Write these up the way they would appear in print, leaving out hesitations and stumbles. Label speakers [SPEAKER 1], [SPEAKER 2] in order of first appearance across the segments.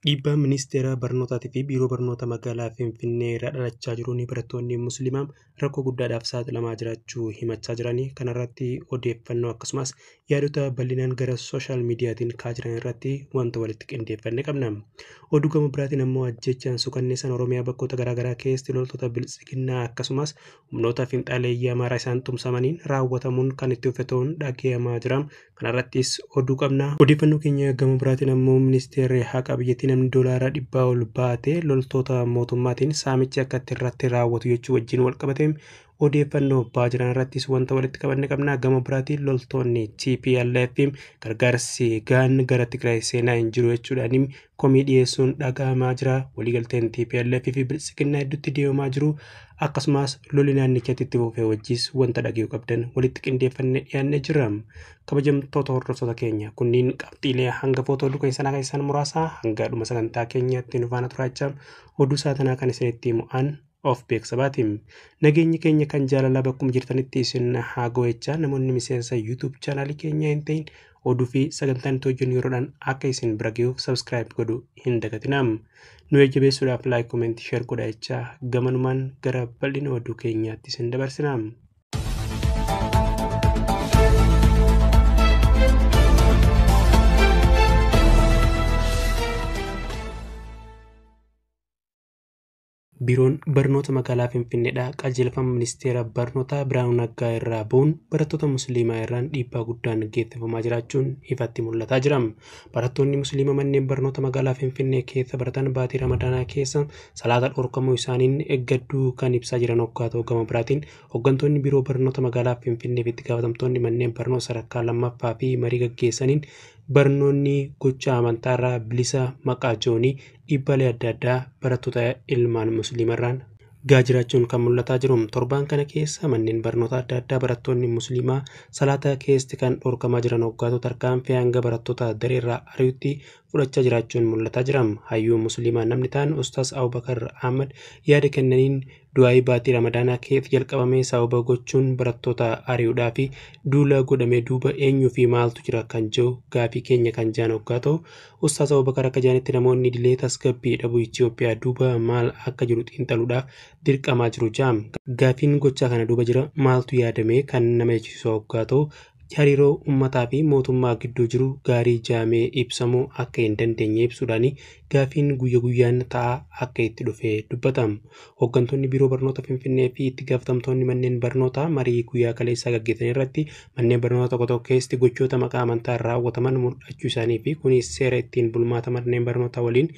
[SPEAKER 1] Dhiibbaa Ministeera Barnootaatii fi Biiroo Barnoota Magaalaa Finfinnee irraa dhalachaa jiruun barattoonni Musliimaa rakkoo guddaadhaaf saaxilamaa jiraachuu himachaa jiranii. Kanarratti odeeffannoo akkasumas yaadota bal'inaan gara sooshaal miidiyaatiin ka'aa jiran irratti wanta walitti qindeeffanne qabna. Oduu gama biraatiin ammoo ajjechaan suukanneessaan Oromiyaa bakkoota garaagaraa keessatti loltoota biltsiginnaa akkasumas humnoota finxaaleeyyii Amaaraa isaan tumsamaniin raawwatamuun kan itti fufe ta'uun dhagahamaa jira. Kanarrattis oduu qabna. Odeeffannoo keenya gama biraatiin ammoo ministeerri haqaa biyyattii namni doolaara 100 ol baatee loltoota mootummaatiin saamichi akka irratti raawwatu jechuu wajjin wal qabate odeeffannoo ba'aa jiran irrattis wanta walitti qabanne qabna. Gama biraatiin loltoonni TPLF gargaarsi gaan gara Tigraay seenaa hin jiru jechuudhaan komii dhiyeessuun dhaga'amaa jira. Waliigalteen TPLF fi biltsiginnaa hedduutti deemaa jiru. Akkasumas lolli naannichatti itti fufee wajjis wanta dhaga'uu qabdan walitti qindeeffannee dhiyaannee jirra. Kabajamtoota hordoftoota keenya kunniin qabxiilee hangafoota oduu keessanaa keessan muraasa hanga dhuma sagantaa keenyaatti nu faana turaachaa oduu saatanaa kan isinitti himu an of beeksabaati. Nageenyi keenya kan jaalalaa bakkuma jirtanitti isin haa ga'u namoonni miseensa YouTube chaanaalii keenya hin ta'in oduu fi sagantaan itti hojjennu yeroodhaan akka isin bira ga'uuf subscribe godhuu hin dagatinaa. Nu jajjabeessuudhaaf like, comment, share godhaa jechaa gamanumaan gara bal'ina oduu keenyaatti isin dabarsina. Biiroon Barnoota Magaalaa Finfinneedhaa qajeelfama Ministeera Barnootaa Biraanuu Naggaa irraa ba'uun barattoota Musliimaa irraan dhiibbaa guddaan geessifamaa jiraachuun ifatti mul'ataa jira. Barattoonni Musliimaa manneen barnoota magaalaa Finfinnee keessa baratan baatii Ramadaanaa keessa salaata dhorkamuu isaaniin eeggadduu kan ibsaa jiran hoggaa ta'u gama biraatiin hooggantoonni Biiroo Barnoota Magaalaa Finfinnee fi itti gaafatamtoonni manneen barnoota sadarkaa lammaffaa fi marii gaggeessaniin barnoonni gocha amantaarraa bilisa maqaa joonii dhiibbaalee adda addaa barattoota ilmaan musliimarraan gahaa jiraachuun kan mul'ataa jiru. Torbaan kana keessa manneen barnoota adda addaa barattoonni musliimaa salaata keessatti kan dhorkamaa jiran hoggaatu tarkaanfii hanga barattoota dareerraa ari'utti fudhachaa jiraachuun mul'ataa jira. Hayyuu musliimaa namni ta'an Ustaas Abubakar Ahmad yaada kennaniin du'aayii baatii Ramadaanaa keessa jalqabame sababa gochuun barattoota ari'uudhaa fi duula godhame duuba eenyuu fi maaltu jira kan jiru gaafii keenya kan jiran hoggaa ta'u Ustaas Abubakar akka jiranitti namoonni dilee tasgabbii dhabuu Itoophiyaa duuba maal akka jiru xiinxaluudhaaf dirqamaa jiru jaam. Gaafiin gochaa kana duuba jira maaltu yaadame kan nama jechisiisu hoggaa ta'u hariiroo uummataa fi mootummaa gidduu jiru gaarii jaamee ibsamuu akka hin dandeenye ibsuudhaan gaafiin guyya guyyaan ta'aa akka itti dhufee dubbatama. Hooggantoonni Biiroo Barnoota Finfinnee fi itti gaafatamtoonni manneen barnootaa marii guyyaa kaleessaa gaggeessan irratti manneen barnoota tokko tokko keessatti gochoota maqaa amantaan raawwataman mul'achuu isaanii fi kunis seera ittiin bulmaata manneen barnootaa waliin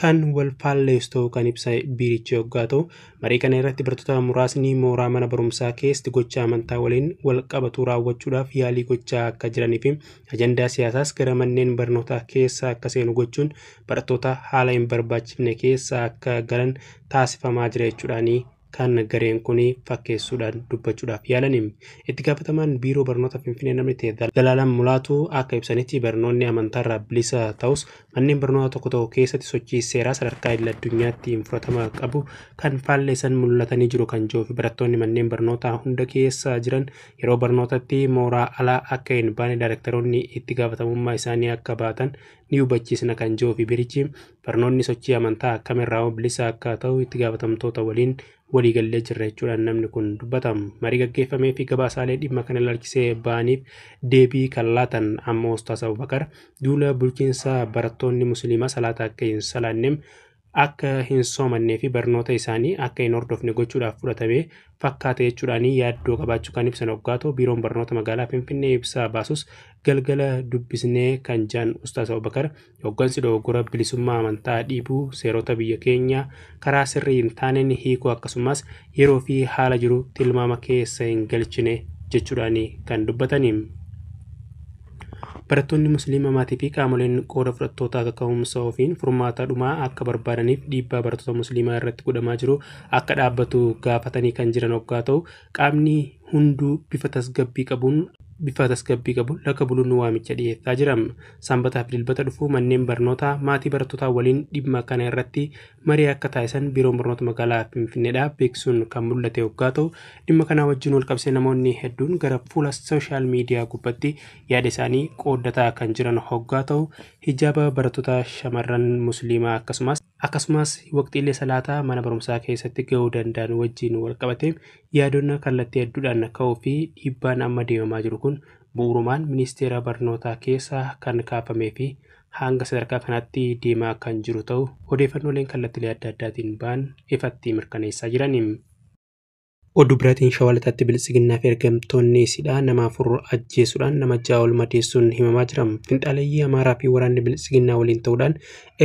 [SPEAKER 1] kan wal faalleessu ta'uu kan ibsa biirichi hoggaa ta'u marii kana irratti barattoota muraasni mooraa mana barumsaa keessatti gocha amantaa waliin wal qabatu raawwachuudhaaf yaalii gochaa akka jiranii fi ajandaa siyaasaas gara manneen barnootaa keessa akka seenu gochuun barattoota haala hin barbaachifne keessa akka galan taasifamaa jira jechuudhaanii kan gareen kun fakkeessuudhaan dubbachuudhaaf yaalaniin. Itti gaafatamaan Biiroo Barnoota Finfinnee namni ta'e Dalaalaan Mulaatu akka ibsanitti barnoonni amantaarraa bilisa ta'us manneen barnoota tokko tokko keessatti sochii seeraa sadarkaa idil addunyaatti fudhatama qabu kan faalleessan mul'atanii jiru kan jiruu fi barattoonni manneen barnootaa hunda keessa jiran yeroo barnootatti mooraa alaa akka hin baane daayirektaroonni itti gaafatamummaa isaanii akka baatan ni hubachiisna kan jiruu fi biirichi barnoonni sochii amantaa akkamirraa bilisa akka ta'u itti gaafatamtoota waliin waliigallee jirra jechuudhaan namni kun dubbatama. Marii gaggeeffamee fi gabaasaalee dhimma kana ilaalchisee ba'aniif deebii kan laatan ammoo Ustaas Abubakar duula bulchiinsa barattoonni musliimaa salaata akka hin salaanneem akka hin soomannee fi barnoota isaanii akka hin hordofne gochuudhaaf fudhatame fakkaata jechuudhaan yaaddoo qabaachuu kan ibsan hoggaa ta'u biiroon barnoota magaalaa Finfinnee ibsaa baasus galgala dubbisnee kan jiran Ustaas Abubakar hooggansi dogoggora bilisummaa amantaa dhiibuu seerota biyya keenya karaa sirrii hin taaneen hiikuu akkasumas yeroo fi haala jiru tilmaama keessa hin galchine jechuudhaan kan dubbatani. Barattoonni Musliimaa maatii fi qaamoleen qooda fudhattoota kaka'umsa ofiin furmaata dhumaa akka barbaadaniif dhiibbaa barattoota Musliimaa irratti godhamaa jiru akka dhaabbatu gaafatanii kan jiran hoggaa ta'u qaamni hunduu bifa tasgabbii qabuun bifa tasgabbii qabu lakka buluun waamicha dhiyeessaa jira. Sanbataa fi Dilbata dhufuu manneen barnootaa maatii barattootaa waliin dhimma kana irratti marii akka taasisan Biiroon Barnoota Magaalaa Finfinneedhaa beeksisuun kan mul'ate hoggaa ta'u, dhimma kanaa wajjin wal qabsee namoonni hedduun gara fuula sooshaal miidiyaa gubbaatti yaada isaanii qooddataa kan jiran hoggaa ta'u, hijaaba barattoota shamarran musliimaa akkasumas waqtiilee salaataa mana barumsaa keessatti ga'uu danda'an wajjin wal qabate yaadonna kallattii hedduudhaan ka'uu fi dhiibbaan amma deemamaa jiru kun bu'uurumaan ministeera barnootaa keessaa kan kaafamee fi hanga sadarkaa kanaatti deemaa kan jiru ta'u odeeffannooleen kallattiilee adda addaatiin ba'an ifatti mirkaneessaa jirani. Oduu biraatiin Shawaa Lixaatti Biltsiginnaa fi ergamtoonni isiidhaa nama 4 ajjeesuudhaan nama 6 ol madeessuun himamaa jira. Finxaaleeyyii Amaaraa fi waraanni Biltsiginnaa waliin ta'uudhaan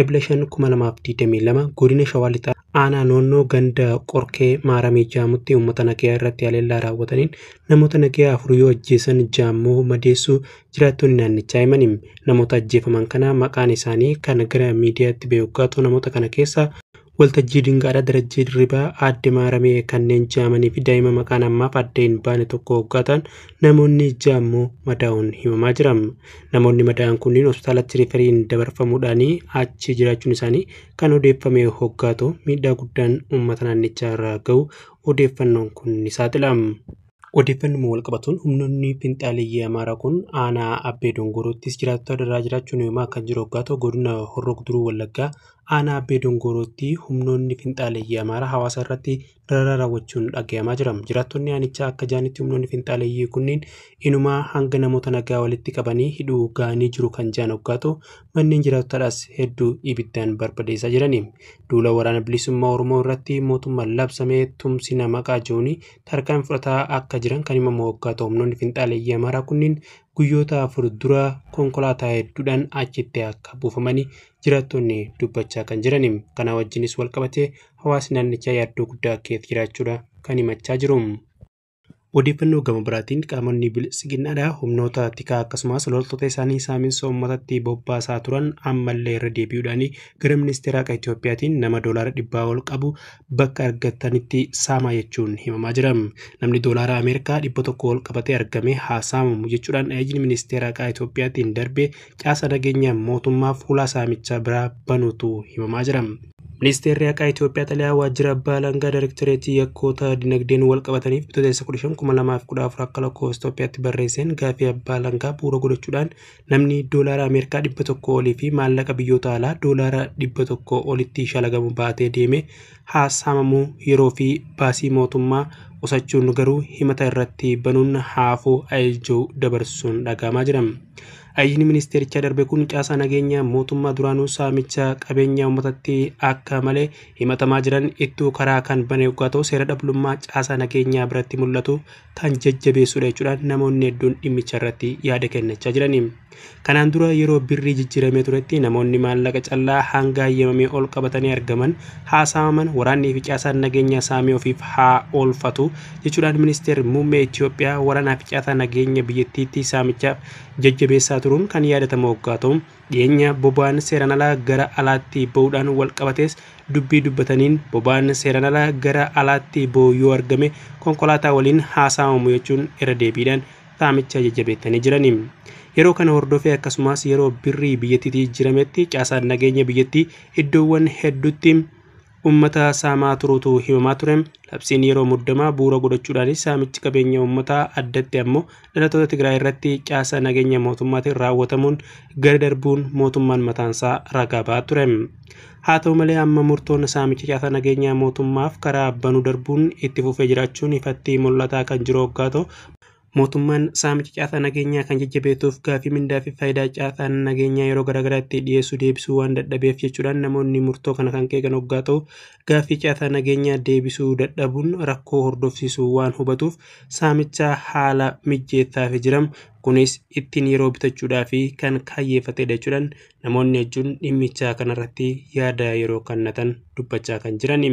[SPEAKER 1] Ebla 5 2022 godina Shawaa Lixaa aanaa noonnoo ganda Qorkee Maaramii Jaamutti uummata nagayaa irratti haleellaa raawwataniin namoota nagayaa 4 yoo ajjeesan 6 immoo madeessuu jiraattonni naannichaa himani. Namoota ajjeefaman kana maqaan isaanii kan gara miidiyaatti ba'e hoggaa namoota kana keessaa Waltajjii Dinqaadhaa Darajjee Dirribaa Aadde Maaramee kanneen jaamanii fi daa'ima maqaan ammaaf adda hin baane tokko hoggaa ta'an namoonni 6 immoo madaa'uun himamaa jira. Namoonni madaa'an kunniin hospitaalatti riferiin dabarfamuudhaan achi jiraachuun isaanii kan odeeffame hoggaa ta'u miidhaa guddaan uummata naannichaa irraa gahu odeeffannoon kun ni saaxila. Odeeffannoo wal qabatuun humnoonni finxaaleeyyii Amaaraa kun aanaa Abbee Dongoroottis jiraattota irraa jiraachuun himamaa kan jiru hoggaa ta'u godina Horroo Guduruu Wallaggaa aanaa Abbee Dongorootti humnoonni finxaaleeyyii Amaaraa hawaasa irratti dararaa raawwachuun dhagayamaa jira. Jiraattonni aanichaa akka jaanitti humnoonni finxaaleeyyii kunniin inumaa hanga namoota nagaa walitti qabanii hidhuu ga'anii jiru kan jiran hoggaa ta'u manneen jiraattotaadhaas hedduu ibiddaan barbadeessaa jirani. Duula waraana bilisummaa Oromoo irratti mootummaan labsamee tumsina maqaa jiruun tarkaanfii fudhataa akka jiran kan himamu hoggaa ta'u humnoonni finxaaleeyyii Amaaraa kunniin guyyoota 4 dura konkolaataa hedduudhaan achitti akka buufamanii jiraattonni dubbachaa kan jirani. Kana wajjinis wal qabatee hawaasni naannichaa yaaddoo guddaa keessa jiraachuudha kan himachaa jiru. Odeeffannoo gama biraatiin qaamonni biltsiginnaadhaa humnoota tikaa akkasumas loltoota isaanii saaminsa uummatatti bobbaasaa turan ammallee irra deebi'uudhaan gara ministeera haqaa Itiyoophiyaatiin nama $100 ol qabu bakka argatanitti saamaa jechuun himamaa jira. Namni doolaara Ameerikaa 100 ol qabatee argame haa saamamu jechuudhaan ajajni ministeera haqaa Itiyoophiyaatiin darbe caasa nageenya mootummaa fuula saamichaa biraa banuutu himamaa jira. Ministeerri haqaa Itiyoophiyaa xalayaa waajjira abbaa alangaa daayirektoreetii yakkoota dinagdeen wal qabataniif bitootessa 15 2014 akka lakkoofsa Itoophiyaatti barreesseen gaaffii abbaa alangaa bu'uura godhachuudhaan namni doolaara Ameerikaa 100 olii fi maallaqa biyyoota alaa doolaara 100 olitti shalagamu baatee deeme haa saamamuu yeroo fi baasii mootummaa qusachuun garuu himata irratti banuun haafuu ajajuu dabarsuun dhagahamaa jira. Ajajni ministeerichaa darbe kun caasaa nageenya mootummaa duraanuu saamicha qabeenya uummatatti akka malee himatamaa jiran ittuu karaa kan bane yoggaa ta'u seera dhabdummaa caasaa nageenyaa biratti mul'atu kan jajjabeessudha jechuudhaan namoonni hedduun dhimmicha irratti yaada kennachaa jirani. Kanaan dura yeroo birrii jijjiiramee turetti namoonni maallaqa callaa hanga hayyamamee ol qabatanii argaman haa saamaman waraannii fi caasaan nageenya saamee ofiif haa oolfatu jechuudhaan ministeerri muummee Itiyoophiyaa waraanaa fi caasaa nageenya biyyattiitti saamichaaf jajjabeessaa turuun kan yaadatamu hoggaa ta'u dhiyeenya boba'aan seeraan alaa gara alaatti ba'uudhaan wal qabatees dubbii dubbataniin boba'aan seeraan alaa gara alaatti ba'u yoo argame konkolaataa waliin haa saamamu jechuun irra deebiidhaan saamicha jajjabeessanii jirani. Yeroo kana hordofee akkasumas yeroo birrii biyyattiitti jijjiirametti caasaan nageenya biyyattii iddoowwan hedduutti uummata saamaa turuutu himamaa ture. Labsiin yeroo muddamaa bu'uura godhachuudhaan saamichi qabeenya uummataa addatti ammoo dhalattoota Tigraay irratti caasaa nageenya mootummaatiin raawwatamuun gara darbuun mootummaan mataansaa ragaa ba'aa ture. Haa ta'u malee amma murtoon saamicha caasaa nageenya mootummaaf karaa banuu darbuun itti fufee jiraachuun ifatti mul'ataa kan jiru hoggaa ta'u mootummaan saamicha caasaa nageenyaa kan jajjabeessuuf gaaffii mindaa fi faayidaa caasaa nageenyaa yeroo garaagaraatti dhiyeessuu deebisuu waan dadhabeef jechuudhaan namoonni murtoo kana kan qeeqan hoggaa ta'u gaaffii caasaa nageenyaa deebisuu dadhabuun rakkoo hordofsiisuu waan hubatuuf saamicha haala mijeessaaf jiramu kunis ittiin yeroo bitachuudhaa fi kan kaayyeeffatedha jechuudhaan namoonni hedduun dhimmicha kanarratti yaada yeroo kennatan dubbachaa kan jiran.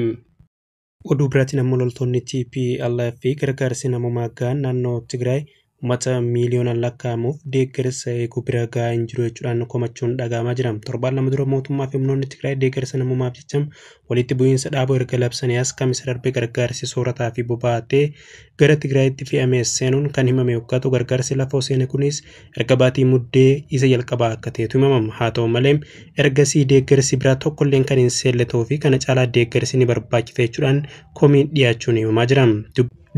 [SPEAKER 1] Oduu biraatiin ammoo loltoonni TPLF fi gargaarsi namoomaa gahaan naannoo Tigraay Uummata miiliyoonaan lakkaa'amuuf deeggarsa eeguu bira gahaa hin jiru jechuudhaan komachuun dhaga'amaa jira. Torbaan 2 dura mootummaa fi humnoonni Tigraay deeggarsa namoomaaf jecha walitti bu'iinsa dhaabuu erga labsanii as kamisa darbe gargaarsi soorataa fi boba'aa ta'e gara Tigraayitti fe'amee seenuun kan himame yoggaa ta'u gargaarsi lafoo seene kunis erga baatii muddee isa jalqabaa akka ta'etu himamama. Haa ta'u malee ergasii deeggarsi biraa tokkolleen kan hin seelle ta'uu fi kana caalaa deeggarsi ni barbaachisa jechuudhaan komiin dhiyaachuun himamaa jira.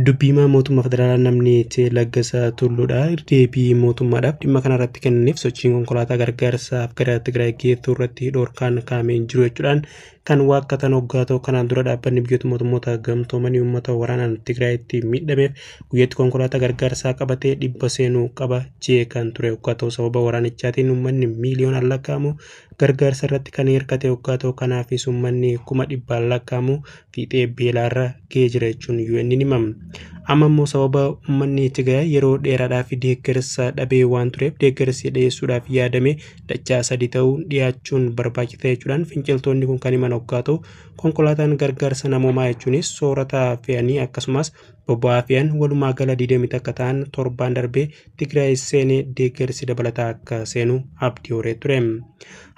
[SPEAKER 1] Dubbiimaa mootummaa federaalaa namni ta'e Laggasaa Tulluudha. Deebii mootummaadhaaf dhimma kanarratti kennaniif sochiin konkolaataa gargaarsaaf gara Tigraay geessuu irratti dhorkaan kaa'amee hin jiru jechuudhaan kan waakkatan hoggaa ta'u kanaan dura dhaabbanni biyyoota mootummoota gamtoomanii uummata waraanaan Tigraayitti miidhameef guyyaatti konkolaataa gargaarsaa qabatee 100 seenuu qaba jee kan ture hoggaa ta'u sababa waraanichaatiin uummanni miiliyoonaan lakkaa'amu gargaarsa irratti kan hirkate hoggaa ta'u kanaafis uummanni 100,000 lakkaa'amu fiixee beelaarra ga'ee jira jechuun UN ni himama. Amma immoo sababa uummanni Tigraay yeroo dheeraadhaaf deeggarsa dhabee waan tureef deeggarsi dhiyeessuudhaaf yaadame dachaa 3 ta'uun dhiyaachuun barbaachisa jechuudhaan finciltoonni kun kan himan hoggaa ta'u konkolaataan gargaarsa namoomaa jechuunis soorata fe'anii akkasumas boba'aa fe'an walumaa gala 21 ta'an torbaan darbee Tigraay seenee deeggarsi dabalataa akka seenu abdii horee ture.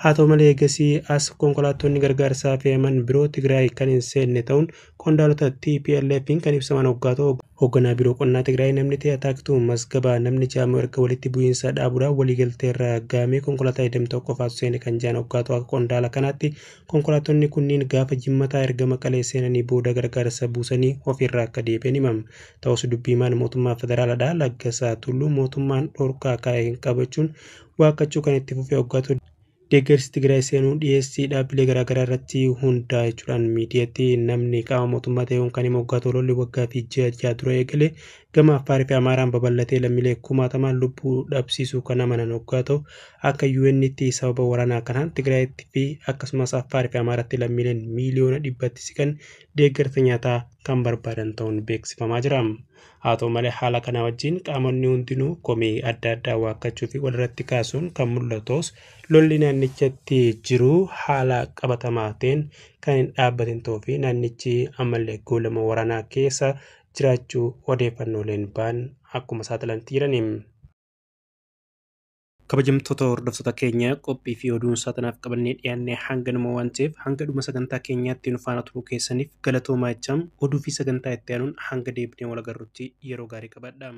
[SPEAKER 1] Haa ta'u malee eegasii as konkolaattonni gargaarsaa fe'aman biroo Tigraay kan hin seenne ta'uun qondaalota TPLF'n kan ibsaman hoggaa ta'u hoogganaa biiroo qonnaa Tigraay namni ta'e Ataaktuu Masgabaa namni jedhamu erga walitti bu'iinsa dhaabuudhaan waliigaltee irra gahamee konkolaataa 21 qofaatu seene kan jedhan hoggaa ta'u akka qondaala kanaatti konkolaattonni kunniin gaafa jimmataa erga Maqalee seenanii booda gargaarsa buusanii ofirraa akka deebi'an himama. Ta'us dubbiimaan mootummaa federaalaadhaa Laggasaa Tulluu mootummaan dhorkaa kaa'e hin qabachuun waakkachuu kan itti fufee hoggaa ta'u deeggarsi Tigraay seenuu dhiyeessii dhaabbilee garaagaraa irratti hundaa'e jechuudhaan miidiyaatti namni qaama mootummaa ta'uun kan himu hoggaa ta'u lolli waggaa fi ji'a 6 dura eegale gama Affaarii fi Amaaraan babal'atee lammiilee kumaatamaan lubbuu dhabsiisuu kan amanan hoggaa ta'u akka UN'tti sababa waraanaa kanaan Tigraayitti fi akkasumas Affaarii fi Amaaraatti lammiileen miiliyoona 100tti siqan deeggarsa nyaataa kan barbaadan ta'uun beeksifamaa jira. Haa ta'u malee haala kana wajjin qaamonni hundinuu komii adda addaa waakkachuu fi walirratti kaasuun kan mul'atus lolli naannichatti jiru haala qabatamaa ta'een kan hin dhaabbatin ta'uu fi naannichi ammallee goolama waraanaa keessa jiraachuu odeeffannooleen ba'an akkuma saaxilantti jirani. Kabajamtoota hordoftoota keenya qophii fi oduun saatanaaf qabannee dhiyaannee hanganuma waan ta'eef hanga dhuma sagantaa keenyaatti nu faana turuu keessaniif galatoomaa jechaa oduu fi sagantaa itti aanuun hanga deebinee wal agarrutti yeroo gaarii qabadhaa.